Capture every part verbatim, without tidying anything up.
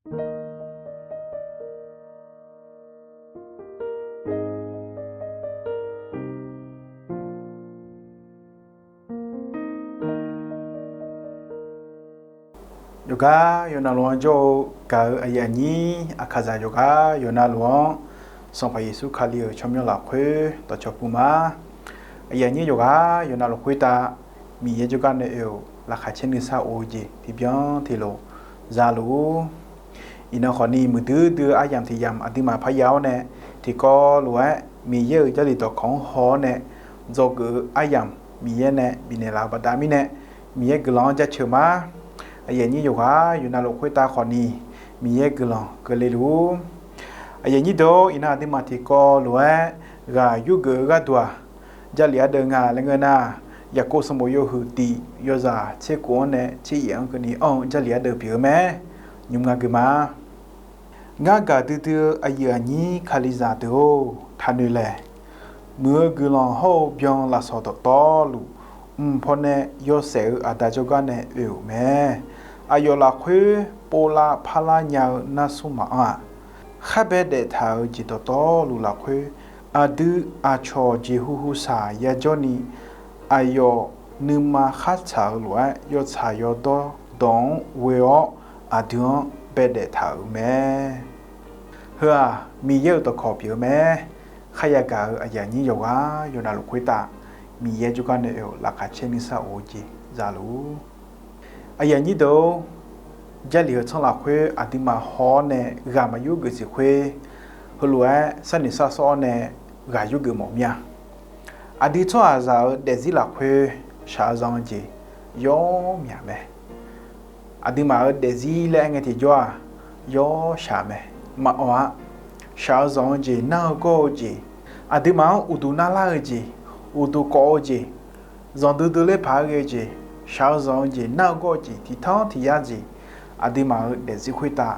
Yawqgar yawqnavluf-anr jawr-eu gaq-eu aqyuif aqnyir aqkaqzaq yawqgar yawqnavluf-anr, Sanqpaq Yeqsur Kali-euq tsawrmyanr lafkhoer dawqcawq puq ma. Aqyuif aqnyir yawqgar yawqnavluf khoertav Miqyaer jawrgar nae oe-euq laqkhaq caer nuisar of-eu jeq tiqbyan tiqlof za luf-ur. Iqnan khawfni muiqdui dui-eu aryamq tiq yamq aqduimaf parya-awr nae, tiqkawv lof-aer Miqyaer-euq Jarlif dawqkawq-anr haw-awr nae, dzawgeuf-eu aryamq Miqyaer nae bifnaeq laf-eu baqda mirnae, Miqyaer guiqlanq-anr jaceuq ma. Aqyuif aqnyir yawqghaq yawqnavluf khoertav khawfni Miqyaer guiqlanq keuvle luf-ur. Aqyuif aqnyir deuq-or, iqnan aqduimaf tiqkawv lof-aer ghaq yurgeuf-eu gharduq-aq, Jarlif ardeuv nga laer ngeur nar, Yaqkov sanqbof yawhuiq tiq yawzaq tser khof-anr nae tser yaef-anr keuvni anr-eu Jarlif ardeuv pyeuf-eu mae. Nymrnga geuf ma. Ngar gaqdui dui-eu aqyuif aqnyir Kalizaq deuq-or, taqnoeq laeq. Muiq-eu guiqlanq hawr-eu byan lafsawq dawqtawvluf, mq pawnae yawshaef-eu Aqda jawrgar nae oe-euq mae. Aqyawf lafkhoer povlav parlar nya-eu narsmr maqanr-aq, khar baedaef taq-euq jeq dawqtawvluf lafkhoer, aqdui aqcawq jeqhu hu shaq yajawrni, aqyawf nuima khar tsaq-eu lof-aer yawtsaq yawdawr dawq-anr ghoe-awr aqdui-anr baedaef taq-euq mae. Heu-aq, Miqyaer-euq dawqkawq pyeuf-eu mae. Kharya gaq-eu aqyuif aqnyir yawqghaq yawqnavluf khoertav Miqyaer jawrgar nae oe-euq laqkhaq caer nuisar of-eu jeq za luf-ur. Aqyuif aqnyir deuq-or, Jarlif-eu tsanr lafkhoer aqduimaf haw-awr nae ghaq maqyur geuf siq khoer, heulof-aer sharnoeq shar sawr-awr nae ghaq yur geuf mawf mir-a. Aqdui tsawrhaqzaq-euq daefzir lafkhoer shaq-eu zanq-eu jeq yawr myaq mae. Aqduimaf-euq daefzir laer aer ngae tiqjawr-aq, yawr shaq mae. Maqawq-a. Shaq-eu zanq-eu jeq, nar-eu gawr-eu jeq, aqduimaf-anr uqduq narlar-eu jeq, uqduq kawv-eu jeq, zanqdui dui ler paq-aer ghae-eu jeq, shaq-eu zanq-eu jeq, nar-eu gawr-eu jeq, tiqtanr tiqyar jeq, aqduimaf-euq daefzir khoertav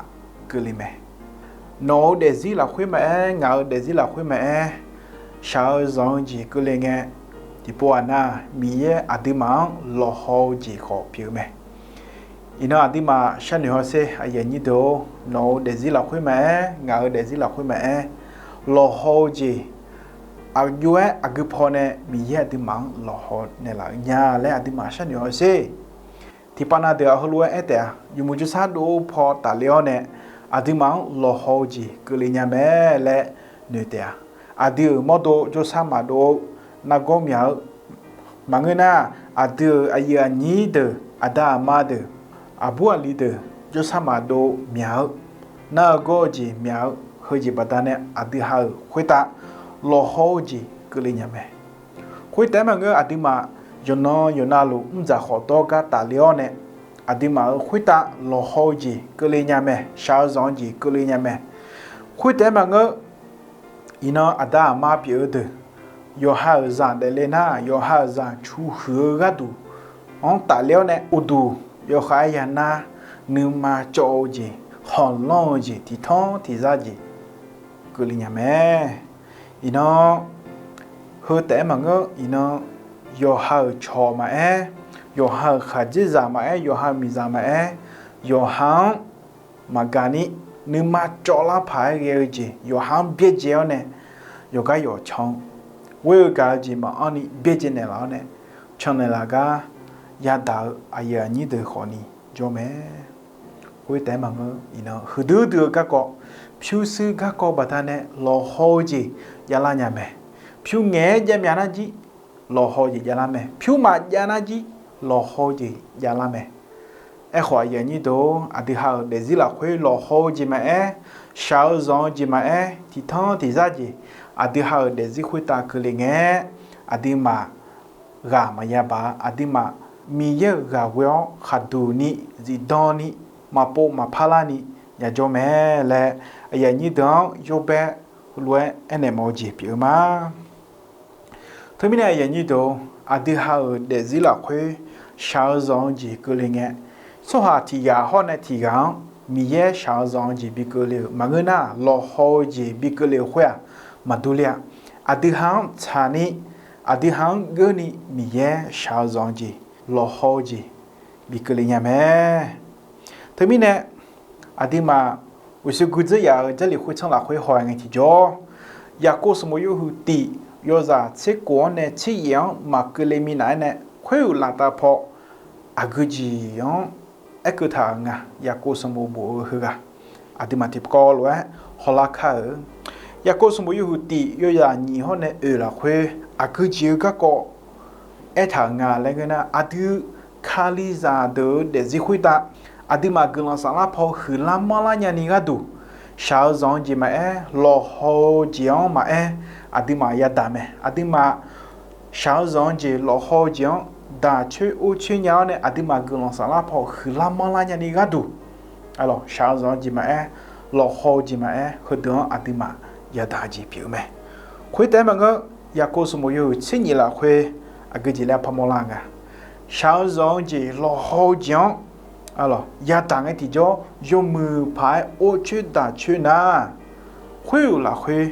keuvle mae. Nawq-euq daefzir lafkhoer maqaer, ngaq-euq daefzir lafkhoer maqaer, shaq-eu zanq-eu jeq keuvle ngae, tiqpov-aq nar, Miqyaer aqduimaf-anr lawqhaw-eu jeq khawf pyeuf-eu mae. Iqnan aqduimaf sharnoeq hawsher, aqyuif aqnyir deuq-or, nawq-euq daefzir lafkhoer maqaer, ngaq-euq daefzir lafkhoer maqaer, lawqhaw-eu jeq aqjox-aer aqgeu pawnae Miqyaer aqduimaf-anr lawqhaw naeqlaf-eu nya laer aqduimaf sharnoeq hawsher. Tiqpav na deuq-aq heulof-aer aer taef-a, yawmuiq jawrshar dov-eu paw tafler-awr nae, aqduimaf-anr lawqhaw-eu jeq keuvle nya mae laer noeq taef-a. Aqdui-euq mawrdo jawrshar maqdov-eu nargawr myaq-eu maqngeur nar, aqdui-euq aqyuif aqnyir deuq, aqda aqma deuq, aqbur aqli deuq jawrshar maqdov myaq-eu, nar-eu gawr-eu jeq myaq-eu, heujeq baqdanae aqdui ha-euq khoertav lawqhaw-eu jeq keuvle nya mae. Khoertaef-aer maqngeur, aqduimaf yawqnan yawqnavluf mrdzaq khawf dawr gar tafler-awr nae, aqduimaf-euq khoertav lawqhaw-eu jeq keuvle nya mae, shaq-eu zanq-eu jeq keuvle nya mae. Khoertaef-aer maqngeur, iqnan aqda aqma pyeuf-eu deuq, yawqha-euq zaq daefle nar, yawqha-euq zaq cu huiq-eu gharduq-anr tafler-awr nae, uqduq yawkhav-aer yanar, nuima cawv-eu jeq, khanqlanr-eu jeq, tiqtanr tiqzar jeq keuvle nya mae. Iqnan heu taef-aer maqngeur, iqnan yawqha-euq cawq maqaer, yawqha-euq khaqdzerzaq maqaer, yawqha-euq miqzaq maqaer, yawqha-anr maqgaq ni, nuima cawvlar paq-aer ghae-eu jeq yawqha-anr byaerdzae-awr nae, yawqgar yawq can-eu, ghoer-eu gaq-eu jeq maqanr ni byaerdzae naeqlaf-awr nae, can naeqlaf gar yadaq-eu aqyuif aqnyir deuq khawfni jawr mae. Khoertaef-aer maqngeur, iqnan huiqdui dui-eu garkawv, pyurshuir garkawv baqdanae lawqhaw-eu jeq javlar nya mae. Pyur ngaeq-aer jav myav nar jir, lawqhaw-eu jeq javlar mae. Pyur maqjav nar jir, lawqhaw-eu jeq javlar mae. Aerkhawf aqyuif aqnyir deuq-or, aqdui ha-euq daefzir lafkhoer lawqhaw-eu jeq maqaer, shaq-eu zanq-eu jeq maqaer, tiqtanr tiqzar jeq, aqdui ha-euq daefzir khoertav keuvle ngae, aqduimaf ghaq maqya baq-a. Aqduimaf Miqyaer-euq ghaq ghoe-awr khaqduq ni, zifdan ni, maqpov maqpar larni yajawr mae laer, aqyuif aqnyir deuq-anr yawbae lof-aer aernaeq mawf-eu jeq pyeuf-eu ma. Teumirnae aqyuif aqnyir deuq-or, aqdui ha-euq daefzir lafkhoer shaq-eu zanq-eu jeq keuvle ngae, tsawrhaq tiq ghaq hawr nae tiq ghaq-anr Miqyaer shaq-eu zanq-eu jeq bi keuvle-euq maqngeur nar, lawqhaw-eu jeq bi keuvle-euq khoer-aq, maqdur ler-a. Aqdui ha-anr tsaqni, aqdui ha-anr geurni Miqyaer shaq-eu zanq-eu jeq, lawqhaw-eu jeq bi keuvle nya mae. Teumirnae Aqduimaf uqshoe gui dzeur yaf-euq Jarlif khoertsanr lafkhoer haw-aer ngae tiqjawr, Yaqkov sanqbof yawhuiq tiq yawzaq tser kof-anr nae tser yaef-anr maqkeuvle minav-aer nae khoeruqlaf tavpaw aqgeu jeq-anr aerkeuv taq-euq nga. Yaqkov sanqbof bof-eu heughaq aqduimaf tiqkawv lof-aer hawlar kar-eu. Yaqkov sanqbof yawhuiq tiq yawzaq nyiq hawr nae oeq lafkhoer aqgeu jeq-eu garkawv aertaq-euq nga laer ngeur nar, aqdui Kalizaq deuq-eu daefzir khoertav aqduimaf guiqlanq saflar paw huiqlar manrlar nyani gharduq, shaq-eu zanq-eu jeq maqaer, lawqhaw-eu jeq-anr maqaer, aqduimaf yadaq mae. Aqduimaf shaq-eu zanq-eu jeq, lawqhaw-eu jeq-anr daq coer or coer nya-awr nae aqduimaf guiqlanq saflar paw huiqlar manrlar nyani gharduq, shaq-eu zanq-eu jeq maqaer, lawqhaw-eu jeq maqaer, heudeuq-anr aqduimaf yadaq-eu jeq pyeuf-eu mae. Khoertaef-aer maqngeur, Yaqkov sanqbof yawhuiq tser nyiq lafkhoer aqgeu jeq laer parmawr lar-eu nga. Shaq-eu zanq-eu jeq, lawqhaw-eu jeq-anr yadaq ngae tiqjawr, yawmuiq paq-aer or coer daq coer nar, khoeruqlaf lafkhoer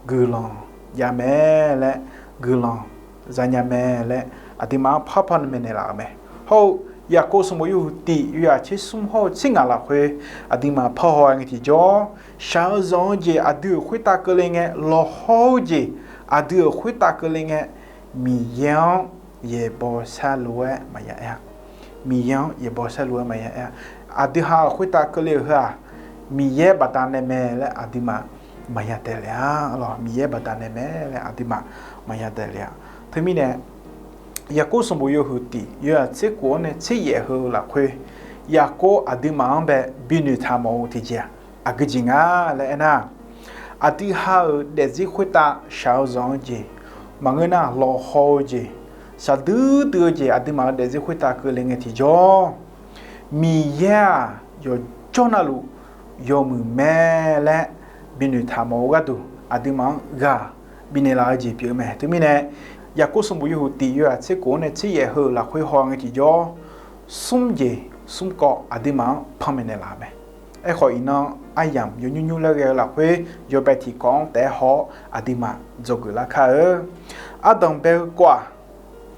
guiqlanq jav mae laer, guiqlanq zanya mae laer aqduimaf-anr parpar maeqnaeq laf-euq mae. Hawr-eu Yaqkov sanqbof yawhuiq tiq yawzaq tser smr hawr-eu tser ngaq lafkhoer aqduimaf parhaw-aer ngae tiqjawr, shaq-eu zanq-eu jeq aqdui-euq khoertav keuvle ngae, lawqhaw-eu jeq aqdui-euq khoertav keuvle ngae, Miqyaer-anr yaeqbawq sharlof-aer maqya aer-a. Miqyaer-anr yaeqbawq sharlof-aer maqya aer-a. Aqdui ha-euq khoertav keuvle-euq heu-aq, Miqyaer baqdanae mae laer aqduimaf maqya daeqle-a. Miqyaer baqdanae mae laer aqduimaf maqya daeqle-a. Teumirnae, Yaqkov sanqbof yawhuiq tiq yawzaq tser kof-anr nae tser yaef heu lafkhoer, Yaqkov aqduimaf-anr bae binoeq taq mawf-eu tiqjeq-aq, aqgeu jeq nga laer aernar, aqdui ha-euq daefzir khoertav shaq-eu zanq-eu jeq, maqngeur nar lawqhaw-eu jeq, shaqdui dui-eu jeq aqduimaf-euq daefzir khoertav keuvle ngae tiqjawr, Miqyaer-aq yawqjawr navluf yawmuiq mae laer binoeq taq mawf-eu gharduq aqduimaf-anr ghaq bifnaeq laf-eu jeq pyeuf-eu mae. Teumirnae, Yaqkov sanqbof yawhuiq tiq yawzaq tser kof-anr nae tser yaef heu lafkhoer haw ngae tiqjawr, smr jeq smr kawv aqduimaf-anr panmaeq naeqlaf-eu mae. Aerkhawf, iqnan aryamq yawnymr nymr laer ghae-eu lafkhoer yawbae tiqkawv-anr taef-aer haw-awr aqduimaf dzawgeuf lar kar-eu. Ardanq bae-eu kawv-aq,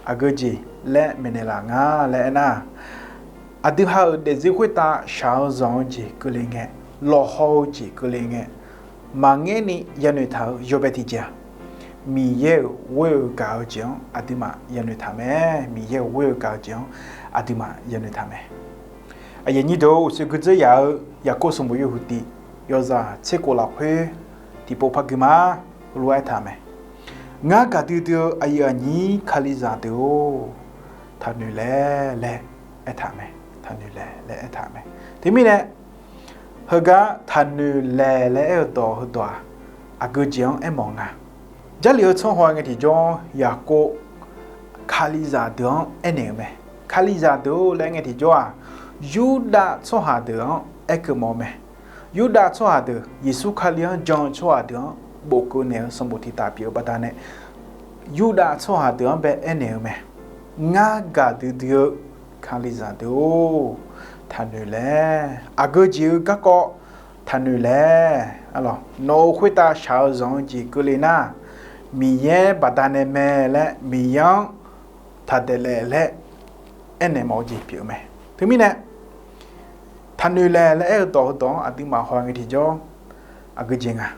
aqgeu jeq laer maeqnaeq laf nga laer aernar, aqdui ha-euq daefzir khoertav shaq-eu zanq-eu jeq keuvle ngae, lawqhaw-eu jeq keuvle ngae, maqngaer ni yanoeq taq-euq yawbae tiqjeq-aq, Miqyaer-euq ghoer-eu gaq-eu jeq-anr aqduimaf yanoeq taq mae. Miqyaer-euq ghoer-eu gaq-eu jeq-anr aqduimaf yanoeq taq mae. Aqyuif aqnyir deuq-or, uqshoe gui dzeur yaf-eu Yaqkov sanqbof yawhuiq tiq yawzaq tser kof lafkhoer tiqpov par gui ma. Heulof-aer aertaq mae. Ngar gaqdui dui-eu aqyuif aqnyir Kalizaq deuq-or, taqnoeq laeq laer aertaq mae. Taqnoeq laeq laer aertaq mae. Teumirnae, heugar taqnoeq laeq laer aer-eu dawq heudawq-aq, aqgeu jeq-anr aermawf nga. Jarlif heu tsanr haw ngae tiqjawr, Yaqkov Kalizaq deuq-anr aernaeq-eu mae. Kalizaq deuq-or laer aer ngae tiqjawr-aq, Yurdav tsawrhaq deuq-anr aerkeuv mawf-eu mae. Yurdav tsawrhaq deuq, Yeqsur Kali-anr jan-eu tsawrhaq deuq-anr bofkeuv naeq-eu sanqbof tiqtaf pyeuf-eu baqdanae, Yurdav tsawrhaq deuq-anr bae aernaeq-eu mae. Ngar gaqdui dui-eu Kalizaq deuq-or, taqnoeq laeq. Aqgeu jeq-eu garkawv taqnoeq laeq. Nawq-euq khoertav shaq-eu zanq-eu jeq keuvle nar, Miqyaer baqdanae mae laer Miqyaer-anr taqdaeqlaef laer aernaeq mawf-eu jeq pyeuf-eu mae. Teumirnae, taqnoeq laeq laer aer-eu dawq heudawq-anr aqduimaf haw ngae tiqjawr, aqgeu jeq nga.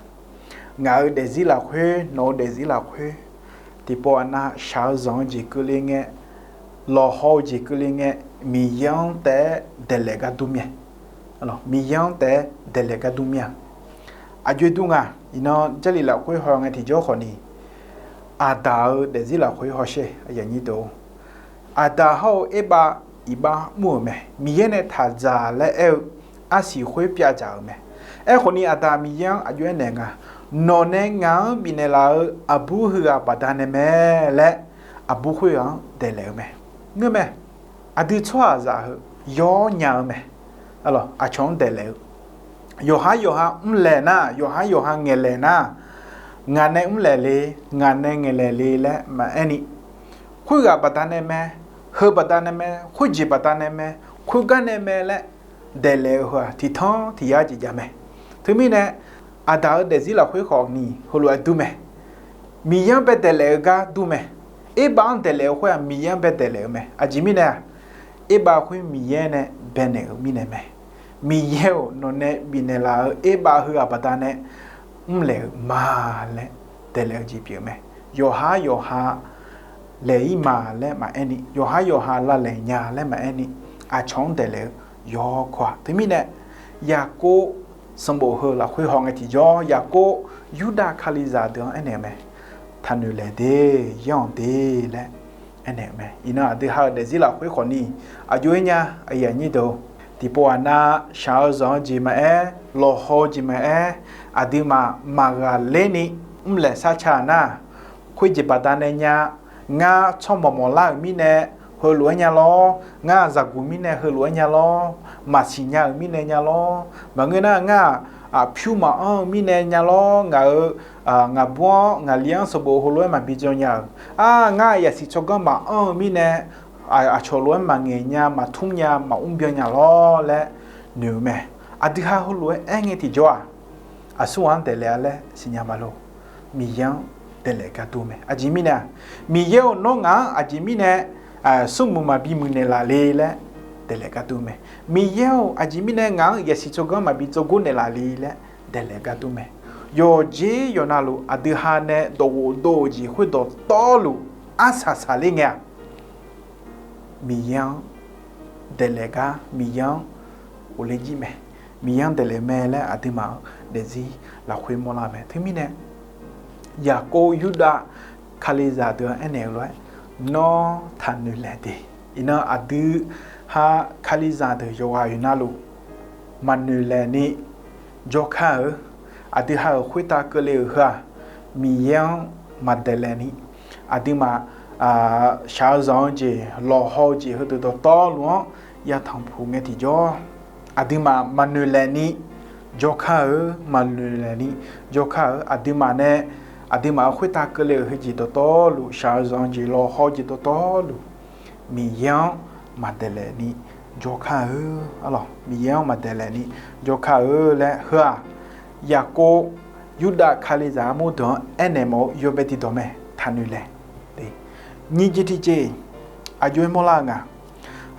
Ngaq-euq daefzir lafkhoer, nawq-eu daefzir lafkhoer, tiqpov aqnav shaq-eu zanq-eu jeq keuvle ngae, lawqhaw-eu jeq keuvle ngae, Miqyaer-anr taef-aer daeqlaef gar dur mir-a. Miqyaer-anr taef-aer daeqlaef gar dur mir-a. Aqjox dur nga. Iqnan Jarlif lafkhoer haw ngae tiqjawr khawfni, Aqdaq-euq daefzir lafkhoer hawsher. Aqdaq hawr-eu Erbav iqbax mr-euq mae. Miqyaer nae taqdzaq laer aer-eu arsiq khoer pyavdzaq-euq mae. Aerkhawfni Aqdaq Miqyaer-anr aqjox aernaeq nga. Nawq nae ngaq-anr bifnaeq laf-eu aqbur heughaq baqdanae mae laer aqbur khoerghaq-anr daeqlaef-eu mae. Ngeur mae. Aqdui tsawrhaqzaq heu yawr nya-eu mae. Aqcawq-anr daeqlaef-eu, yawqhar yawqha mrlaeq nar, yawqhar yawqha ngaeqlaeq nar, ngaq nae mrlaeq le, ngaq nae ngaeqlaeq le laer maqaer ni, khoerghaq baqdanae mae, heu baqdanae mae, khoerjeq baqdanae mae, khoergar nae mae laer daeqlaef-eu heu-aq tiqtanr tiqyar jeq jav mae. Teumirnae, Aqdaq-euq daefzir lafkhoer khawfni heulof-aer dur mae. Miqyaer-anr bae daeqlaef-eu gar dur mae. Erbav-anr daeqlaef-eu khoer-aq Miqyaer-anr bae daeqlaef-eu mae. Aqjeq mirnae-aq, Erbav khoer Miqyaer nae baenaeq-eu mirnae mae. Miqyaer-euq nawqnae bifnaeq laf-euq erbav heu-aq baqdanae mrlaeq-eu ma laer daeqlaeq-eu jeq pyeuf-eu mae. Yawqha yawqha laeq-ir ma laer maqaer ni, yawqha yawqha lavlaeq nya laer maqaer ni, aqcawq-anr daeqlaeq-eu yawkawr-aq. Teumirnae Yaqkov sanqbof heu lafkhoer haw ngae tiqjawr, Yaqkov Yurdav Kalizaq deuq-anr aernaeq-eu mae. Taqnoeq laeq de, yanr-awq de laer aernaeq-eu mae. Iqnan aqdui ha-euq daefzir lafkhoer khawfni aqjox-aer nya, aqyuif aqnyir deuq-or, tiqpov-aq nar, shaq-eu zanq-eu jeq maqaer, lawqhaw-eu jeq maqaer, aqduimaf maqghaqler ni mrlaeq sharca-euq nar, khoerjeq baqdanae nya, ngar tsawrmawq mawqlar-euq mirnae heulof-aer nya lawr, ngar zaqguq mirnae heulof-aer nya lawr, maqsiq nya-euq mirnae nya lawr, maqngeur nar ngar-aq, aqpyur maqanr-eu mirnae nya lawr, ngaq-euq ngaqbur-anr ngaqli-anr sanqbof heulof-aer maqbi jan nya-euq, ar, ngar yasiq tsawrganr maqanr-eu mirnae aqcawq lof-aer maqngaeq nya, maqtmr nya, maqmr byan nya lawr laer noeq-eu mae. Aqdui ha heulof-aer aer ngae tiqjawr-aq, aqsur ghaq-anr daeqlaeq-a laer siqnya ma lor. Miqyaer-anr daeqlaeq gar dur mae. Aqjeq mirnae-aq, Miqyaer-or, nawr ngaq-anr aqjeq mirnae smrmuiq maqbi muiqnaeq laf le laer daeqlaeq gar dur mae. Miqyaer-or, aqjeq mirnae ngaq-anr yasiq tsawrganr maqbi tsawrgor naeqlaf le laer daeqlaeq gar dur mae. Yawqjeq yawqnavluf aqdui ha nae dawqghof dov-euq jeq khoerdawq tawvluf arsaq saqler ngae-aq, Miqyaer-anr daeqlaeq gar, Miqyaer-anr ghofler jir mae. Miqyaer-anr daeqlaeq mae laer aqduimaf-euq daefzir lafkhoer mawrlar mae. Teumirnae Yaqkov Yurdav Kalizaq deuq-anr aernaeq-eu lof-aer, nawr taqnoeq laeq de. Iqnan aqdui ha Kalizaq deuq yawqghaq yawqnavluf maqnoeq laeq ni jawrkar-eu, aqdui ha-euq khoertav keuvle-euq heu-aq, Miqyaer-anr maqdaeqlaeq ni, aqduimaf shaq-eu zanq-eu jeq, lawqhaw-eu jeq heudeuq dawqtawvluf-anr yatanq puq ngae tiqjawr, aqduimaf maqnoeq laeq ni jawrkar-eu, maqnoeq laeq ni jawrkar-eu, aqduimaf nae aqduimaf-euq khoertav keuvle-euq heujeq dawqtawvluf, shaq-eu zanq-eu jeq, lawqhaw-eu jeq dawqtawvluf, Miqyaer-anr maqdaeqlaeq ni jawrkar-eu, arlawq, Miqyaer-anr maqdaeqlaeq ni jawrkar-eu laer heu-aq, Yaqkov Yurdav Kalizaq armur deuq-anr aernaeq mawf-eu yawbae tiqdawq mae, taqnoeq laeq. Nyiq jeq tiqjeq aqjox-aer mawrlar-eu nga.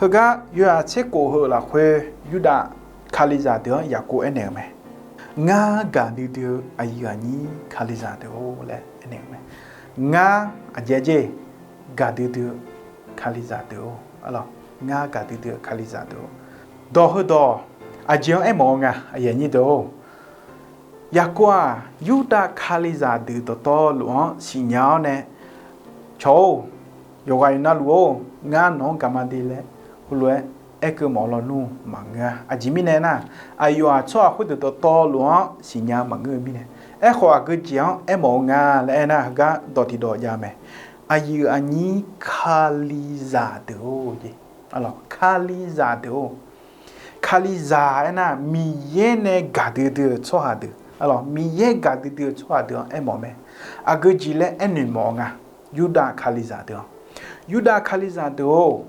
Heugar yawhaq tserkhof heu lafkhoer Yurdav Kalizaq deuq-anr Yaqkov aernaeq-eu mae. Ngar gaqdui dui-eu aqyuif aqnyir Kalizaq deuq-or laer aernaeq-eu mae. Ngar aqjeq jeq gaqdui dui-eu Kalizaq deuq-or, arlawq, ngar gaqdui dui-eu Kalizaq deuq-or. Dawq heudawq aqjeq-anr aermawf-eu nga, aqyuif aqnyir deuq-or. Yaqkov-aq, Yurdav Kalizaq deuq dawqtawvluf-anr siqnya-awr nae, cawq-or, yawqghaq yawqnavluf-or, ngar nawq-anr gaqma de laer heulof-aer aerkeuv mawf-eu lawnmr maqngeur-a. Aqjeq mirnae nar, aqyawf-aq tsawrhaq khoerdeuq dawqtawvluf-anr siqnya maqngeur-eu mirnae, aerkhawf aqgeu jeq-anr aermawf-eu nga laer aernar, heugar dawq tiqdawq jav mae. Aqyuif aqnyir Kalizaq deuq-or jeq, arlawq, Kalizaq deuq-or. Kalizaq aernar, Miqyaer nae gaqdui dui-eu tsawrhaq deuq, arlawq, Miqyaer gaqdui dui-eu tsawrhaq deuq-anr aermawf mae. Aqgeu jeq laer aernoeq mawf-eu nga. Yurdav Kalizaq deuq-anr, Yurdav Kalizaq deuq-or,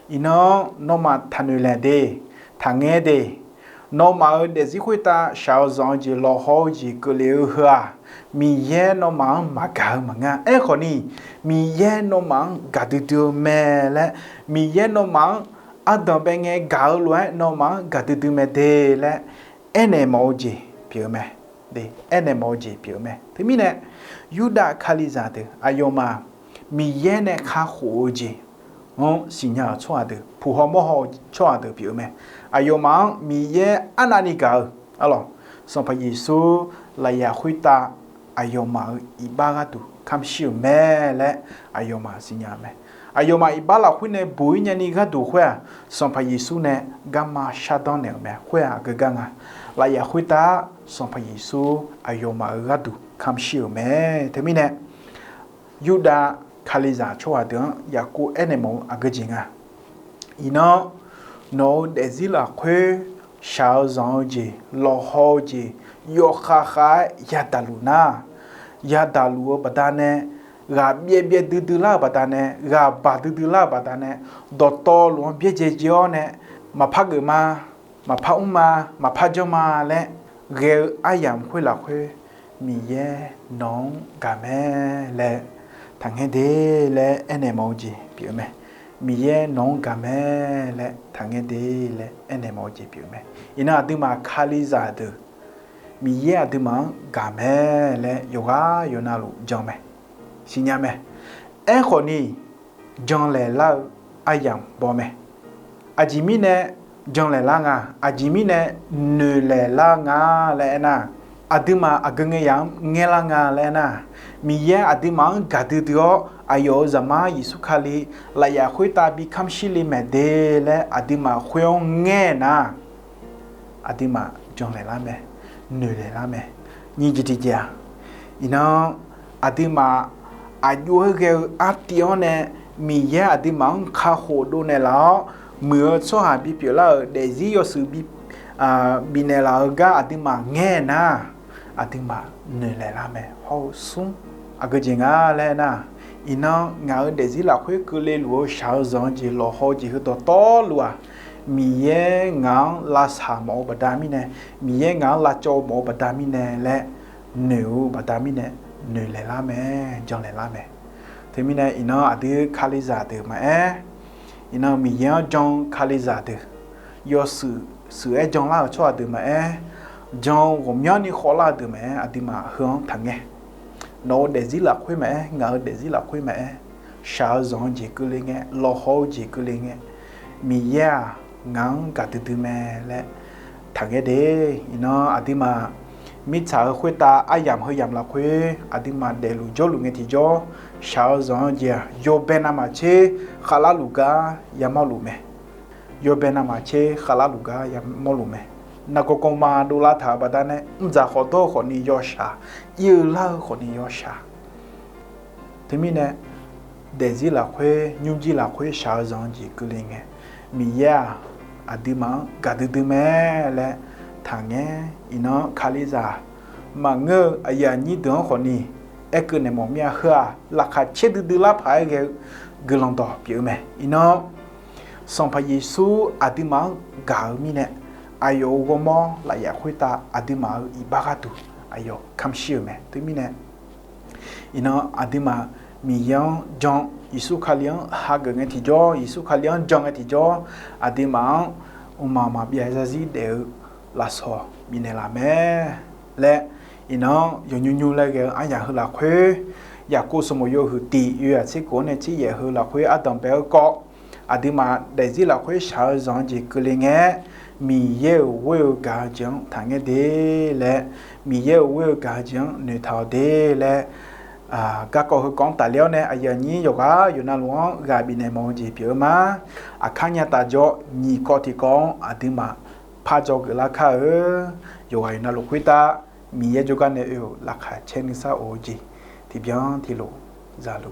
iqnan-anr nawmaf taqnoeq laeq de, taqngaer de. Nawmaf-euq daefzir khoertav shaq-eu zanq-eu jeq, lawqhaw-eu jeq keuvle-eu heu-aq, Miqyaer nawmaf-anr maqgaq-eu maqngeur-a. Aerkhawfni, Miqyaer nawmaf-anr gaqdui dui-eu mae laer, Miqyaer nawmaf-anr ardanq bae ngae gaq-eu lof-aer nawmaf-anr gaqdui dui mae de laer aernaeq mawf-eu jeq pyeuf-eu mae. Aernaeq mawf-eu jeq pyeuf-eu mae. Teumirnae, Yurdav Kalizaq deuq aqyawfmaf Miqyaer nae kakhof-eu jeq-anr siqnya-euq tsawrhaq deuq, puq haw mawr haw-eu tsawrhaq deuq pyeuf-eu mae. Aqyawfmaf-anr Miqyaer arnavni gaq-eu, arlawq, Sanqpaq Yeqsur lafyaq khoertav aqyawfmaf-euq iqbax gharduq kamq shir-euq mae laer aqyawfmaf siqnya-eu mae. Aqyawfmaf iqbax lafkhoer nae buq-ir nyani gharduq khoer-aq, Sanqpaq Yeqsur nae garma shardanr naeq-euq mae. Khoer-aq aqgeu gar nga. Lafyaq khoertav Sanqpaq Yeqsur aqyawfmaf-euq gharduq kamq shir-euq mae. Teumirnae, Yurdav Kalizaq tsawrhaq deuq-anr Yaqkov aernaeq mawf-eu aqgeu jeq nga. Iqnan, nawq-euq daefzir lafkhoer shaq-eu zanq-eu jeq, lawqhaw-eu jeq, yawkhav khav-aer yadaq luf nar, yadaq luf-eu baqdanae, ghaq byaev byaev duidui lar-euq baqdanae, ghaq baq duidui lar-euq baqdanae, dawqtawvluf-anr byaerdzae dzae-awr nae, maqpar geuf ma, maqpar mr ma, maqpar janr ma laer ghae-eu aryamq khoer lafkhoer, Miqyaer nawq-anr gaq mae laer taqngaer de laer aernaeq mawf-eu jeq pyeuf-eu mae. Miqyaer nawq-anr gaq mae laer taqngaer de laer aernaeq mawf-eu jeq pyeuf-eu mae. Iqnan aqduimaf Kalizaq deuq, Miqyaer aqduimaf-anr gaq mae laer yawqghaq yawqnavluf jan mae, siqnya mae. Aerkhawf ni, janlaeq lar-eu aryamq baw mae. Aqjeq mirnae janlaeq lar nga, aqjeq mirnae noeqlaeq lar nga laer aernar, aqduimaf aqgeu ngae yaq-anr ngaerlar nga laer aernar, Miqyaer aqduimaf-anr gaqdui dui-awr aqyawf-euq Zaqmar Yeqsur Kali lafyaf khoertav bi kamq shir le maeq de laer aqduimaf khoer-anr ngaer nar, aqduimaf janlaeq lar mae, noeqlaeq lar mae. Nyiq jeq tiqjeq-aq, iqnan aqduimaf aqjox-aer ghae-eu artiv-anr nae Miqyaer aqduimaf-anr kakhof dovnaeq laf-awr, muiq-eu tsawrhaq bipyeuf lar-euq daefzir yawshuif bifnaeq laf-eu gar aqduimaf ngaer nar, aqduimaf noeqlaeq lar mae. Hawr-eu smr aqgeu jeq nga laer aernar, iqnan ngaq-euq daefzir lafkhoer keuvle luf-eu shaq-eu zanq-eu jeq lawqhaw-eu jeq heudawq tawvluf-aq, Miqyaer ngaq-anr lavsaq mawf-eu baqda mirnae, Miqyaer ngaq-anr lavcawv mawf-eu baqda mirnae laer noeq-eu baqda mirnae noeqlaeq lar mae, janlaeq lar mae. Teumirnae iqnan aqdui Kalizaq deuq maqaer, iqnan Miqyaer-anr jan-eu Kalizaq deuq, yawshuif shuif-aer janlar-euq tsawrhaq deuq maqaer, jan-eu ghawqmyanrni khawvlar-eu deuq maqaer, aqduimaf heu-anr taqngaer. Nawq-euq daefzir lafkhoer maqaer, ngaq-euq daefzir lafkhoer maqaer, shaq-eu zanq-eu jeq keuvle ngae, lawqhaw-eu jeq keuvle ngae, Miqyaer-aq ngaq-anr gaqdui dui mae laer taqngaer de. Iqnan aqduimaf mirtsaq-eu khoertav aryamq heu yamq lafkhoer aqduimaf daefluf jawrluf ngae tiqjawr, shaq-eu zanq-eu jeq-aq yawbae navmaqtser khavlar luf gar yamawr luf mae. Yawbae navmaqtser khavlar luf gar yamawr luf mae. Nargawr gawrma dovlar taq-euq baqdanae mrdzaq khawf dawr-eu khawfni yawshaq, ir-eu lar-eu khawfni yawshaq. Teumirnae daefzir lafkhoer nymrjir lafkhoer shaq-eu zanq-eu jeq keuvle ngae, Miqyaer-aq aqduimaf-anr gaqdui dui mae laer taqngaer. Iqnan Kalizaq maqngeur-eu aqyuif aqnyir deuq-anr khawfni aerkeuv naeq mawf mir-a. Heu-aq laqkhaq caer duidui lar paq-aer ghae-eu guiqlanq dawq pyeuf-eu mae. Iqnan Sanqpaq Yeqsur aqduimaf-anr gaq-eu mirnae, aqyawf-euq ghawrmawr lafyaf khoertav aqduimaf-euq iqbax gharduq aqyawf kamq shir-euq mae. Teumirnae iqnan aqduimaf Miqyaer-anr jan, Yeqsur Kali-anr hageuf ngae tiqjawr, Yeqsur Kali-anr jan ngae tiqjawr, aqduimaf-anr mqmaq maqbyav zarzir daef-eu lafsawq bifnaeq laf mae laer, iqnan yawnymr nymr laer ghae-eu aryamq heu lafkhoer, Yaqkov sanqbof yawhuiq tiq yawzaq tser kof-anr nae tser yaef heu lafkhoer ardanq bae-eu kawv, aqduimaf daefzir lafkhoer shaq-eu zanq-eu jeq keuvle ngae-aer, Miqyaer-euq ghoer-eu gaq-eu jeq-anr taqngaer de laer, Miqyaer-euq ghoer-eu gaq-eu jeq-anr noeqtaq-awq de laer, garkawv heukawv-anr tafler-awr nae aqyuif aqnyir yawqghaq yawqnavluf-anr ghaq bifnaeq mawf-eu jeq pyeuf-eu ma. Aqkar nya taf jawr nyiq kawv tiqkawv-anr aqduimaf par dzawgeuf lar kar-eu. Yawqghaq yawqnavluf khoertav Miqyaer jawrgar nae oe-euq laqkhaq caer nuisar of-eu jeq tiqbyan tiqlof zaluf